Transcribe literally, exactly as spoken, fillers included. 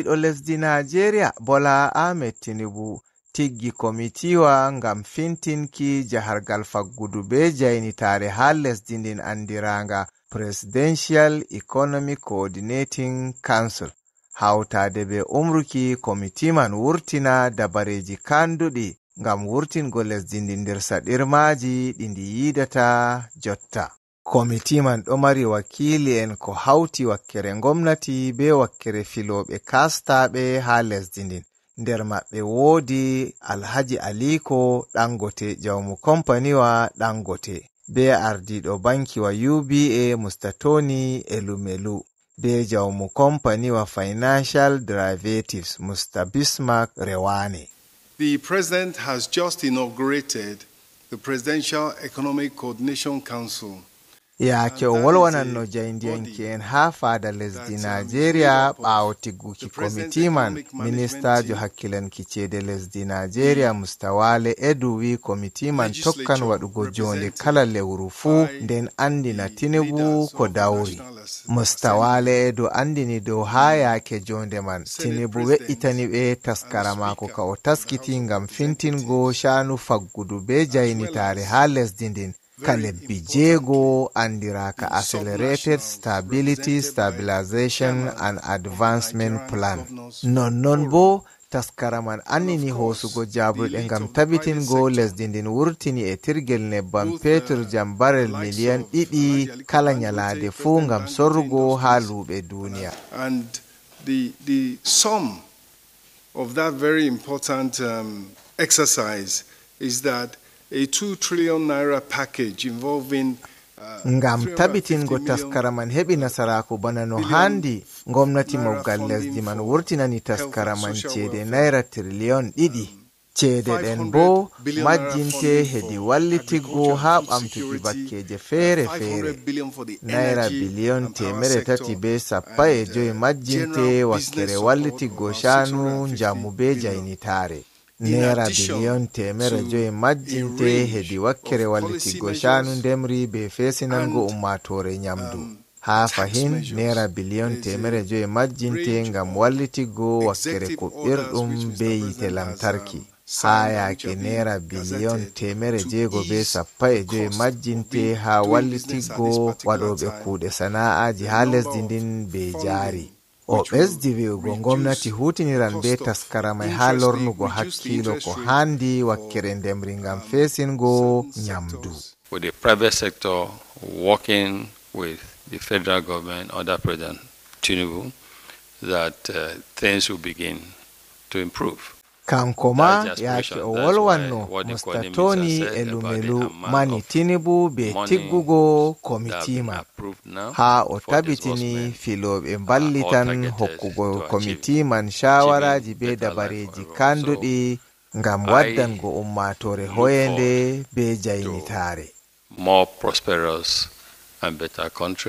Ɓiɗɗo lesdi Naajeeriya, Bola Ahmed Tinubu, tiggi komitiwa ngam fintinki jahargal faggudu bee jaynitaare haa lesdi ndin anndiraanga Presidential Economic Coordinating Council, hawtaade bee umruki komiti man wurtina dabareeji kaanduɗi ngam wurtingo lesdi ndin nder saɗirmaaji ɗi ndi yiidata jotta. Komiti man ɗo mari wakiili'en ko hawti wakkere ngomnati bee wakkere filooɓe kaastaaɓe haa lesdi ndin. Nder maɓɓe woodi Alhaji Aliko Dangote, jawmu kompaniwa Dangote, bee ardiiɗo bankiwa U B A Mustatoni Elumelu, bee jawmu kompaniwa Financial Derivatives Musta Bismarck Rewane. The president has just inaugurated the Presidential Economic Coordination Council. Yaake o wolwananno jayndiyanke'en haa faada lesdi Naajeeriya ɓaawo tigguki komiti man, ministaajo hakkilanki ceede lesdi Naajeeriya Mustawale Edu wi komiti man tokkan waɗugo joonde kala lewru fuu, nden anndina Tinubu ko dawri. Mustawale Edu anndini dow haa yaake joonde man, Tinubu we'itani ɓe taskara maako ka o taskiti ngam fintingo sha'anu faggudu bee jaynitaare haa lesdi ndin ka lebbi jeego, anndiraaka Accelerated Stability, Stabilization and Advancement Plan. Nonnon boo, taskara man annini hoosugo jaabuɗe ngam tabitingo lesdi ndin wurtini e tirgel nebbam petur jam barel miliyan ɗiɗi kala nyalaade fuu ngam sorrugo haa luuɓe duniya. And the, the sum of that very important, um, exercise is that a two trillion naira package involving, uh, Ngam tabitingo taskara man heɓi nasaraaku bana no haandi, ngomnati moggal lesdi man wurtinani taskara man ceede naira tiriliyon ɗiɗi. Ceede ɗen boo majjinte hedi wallitiggo haa ɓamtuki bakkeeje feere-feere. Naira biliyon teemere tati bee sappo e joy majjinte wakkere wallitiggo sha'anu njamu bee jaynitaare. Naira biliyon teemere joy majjinte hedi wakkere wallitiggo sha'anu ndemri bee feesinango ummaatoore nyamdu. Haa fahin, naira biliyon teemere joy majjinte ngam wallitiggo wakkere kuɓɓirɗum bee yiite lantarki. Haa yaake naira biliyon teemere jeego bee sappo e joy majjinte haa wallitiggo waɗooɓe kuuɗe sana'aaji haa lesdi ndin bee jaari. O ɓesdi wi'ugo ngomnati huutiniran bee taskara may haa lornugo hakkiilo ko haandi wakkere ndemri ngam feesingo nyamdu. With the private sector working with the federal government under President Tinubu, that, uh, things will begin to improve. Kanko ma yaake o wolwanno Musta Toni Elumelu mani Tinubu bee tiggugo komiti man. Haa o tabitini filooɓe mballitan hokkugo komiti man shaawaraaji bee dabareeji kaanduɗi ngam waddango ummaatoore hoyeende bee jaynitaare. More prosperous and better country.